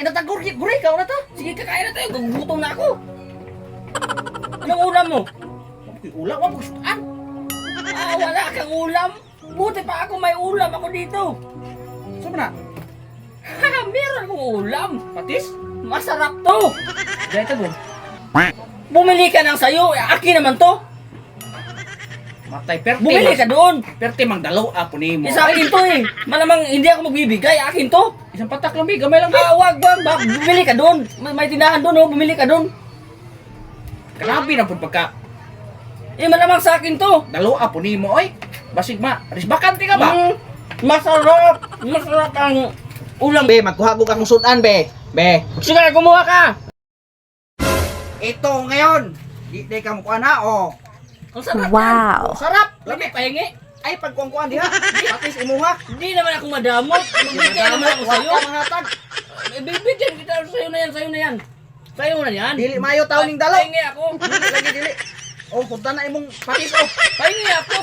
Kain na ta, guri, guri, kaon na ta. Sige, kakain na tayo. Gugutom na ako. Anong ulam mo? Wa ulam, wa sudan. Ah, wala kang ulam. Buti pa ako, may ulam ako dito. So na, Meron akong ulam. Patis? Masarap to. Dahil ta gun. Bumili ka ng sayo. Eh, akin naman to. Matay perte. Bumili ka doon. Perte mang dalaw apo nimo. Eh, sa akin to eh. Malamang hindi ako magbibigay. Akin to. Isang patak lang bi, gamay lang bi. Ah, wag, wag, wag. Bumili ka doon. May tindahan doon, oh. Bumili ka doon. Grabe na pud pagka Eh, malamang sa akin to. dalaw apo nimo oy. Basig ma, risbakante ka ba? Masarap. Masarap ang ulam. Be, magkuha ko akong sudan be. Be. Sige, kumuha ka. Ito ngayon. Di di ka mukuha na oh. Ang sarap. Wow. Sarap. Lami, pahingi. Ay pagkuhan diha. Patis imuha. Hindi naman ako madamot. Magbigay naman ako sa'yo. Wa ka manghatag. Eh, bibigyan kita sa'yo na yan, sa'yo na yan. Sa'yo na yan. Dili maayo taon ning dalaw. Pahingi ako. Dili lagi dili. Oh, kunta na imong patis oh. Pahingi ako.